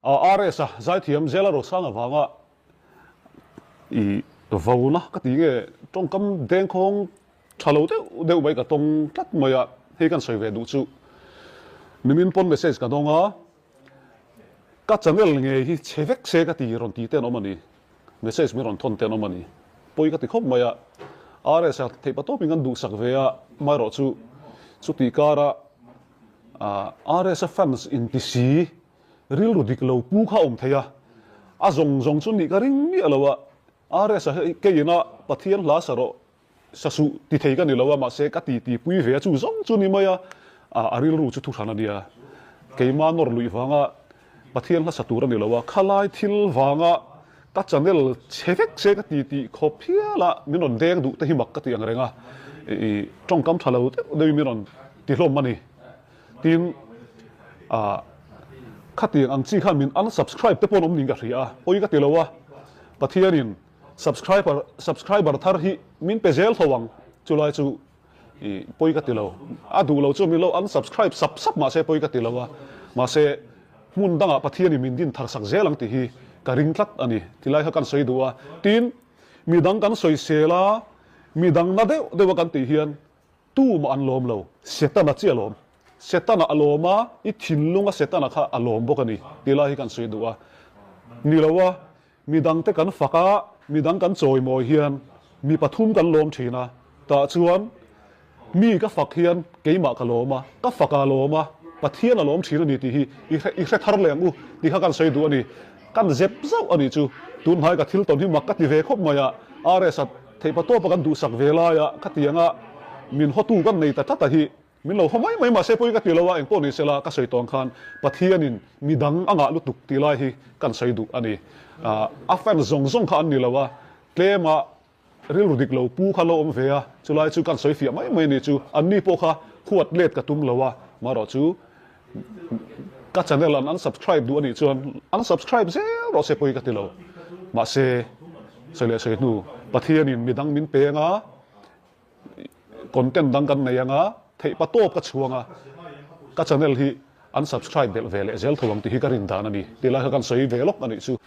RS a zaithiam Zela Rosang avanga i vona ka ti nge tawngkam dengkhawng tha lo deuh deuh mai ka tawng tlat mai a, hei kan sawi ve duh chu nimin pawn message ka dawng a, ka channel nge hi chhe vek se ka ti rawn ti te an awm a ni, message min rawn thawn te an awm a ni, pawi ka ti khawp mai a, RS a theih patawpin kan duhsak ve a, amaherawh chu chutih kara RS a fans inti si Rilru dik lo pu kha awm thei a, a zawng zawng chu nih ka ring miah lo a, RS a hi keiin a Pathian hla sa rawh sa suh ti thei ka ni lo a, mahse ka ti ti pui ve a, chu zawng chu ni mai a, a rilru chu thuhran a nia, keima nawr luih vanga Pathian hla sa tur a ni lo a, khalai thil vanga ka channel chhe vek se ka ti tih khawp hial a, min rawn deng duh te hi mak ka ti ang reng a, i tawngkam tha lo deuh deuhin min rawn ti hlawm a ni. Tin, ah, khatiang ang chi khan min unsubscribe te pawh an awm niin ka hria a, pawi ka ti lo a, Pathianin subscriber, subscriber thar hi min pe zel tho ang, chulai chu i pawi ka ti lo. A duh lo chu min lo unsubscribe sap sap mahse pawi ka ti lo a, mahse hmun dangah Pathianin min din thar sak zel ang tih hi ka ring tlat a ni, tilai kha kan sawi duh a. Tin, midang kan sawisel a, midang na deuh deuh a kan tih hian Tumah an lawm lo, Setana chiah a lawm. Setana a lawm a, i thinlunga Setana kha a lawm bawk a ni tih lai hi kan sawi duh a. Ni lo a, midangte kan fak a, midang kan chawimawi hian mi pathum kan lawm thin a, tah chuan mi ka fak hian keimah ka lawm a, ka fak a lawm a, Pathian a lawm thin a ni tih hi i hre i hre thar leh ang u tih kha kan sawi duh a ni. Kan zep zauh a nih chu. Tunhnai ka thil tawn hi mak ka ti ve khawp mai a, RS a Theihpa tawpa kan duhsak ve laia khatianga min hawtu kan nei ta tlat a hi min lo haw mai mai mahse pawi ka ti lo a, engpawh ni sela ka sawi tawng khan Pathianin midang a ngah lutuk tih lai hi kan sawi duh a ni. A fans zawng zawng kha an ni lo a, tlema rilru dik lo pu kha lo awm ve a, chulai chu kan sawi fiah mai mai a ni chu, anni pawh kha huat let ka tum lo a, marawh chu Ka channel an unsubscribe duh anih chuan unsubscribe zel rawh se pawi ka ti lo. Mahse, sawi leh sawi hnu, Pathianin midang min peng a, content dang kan nei anga, theih pa tawp ka chhuang a, ka channel hi unsubscribe belh ve leh zel tho ang tih hi ka rin dan a ni. Tilai kha kan sawi ve lawk anih chu.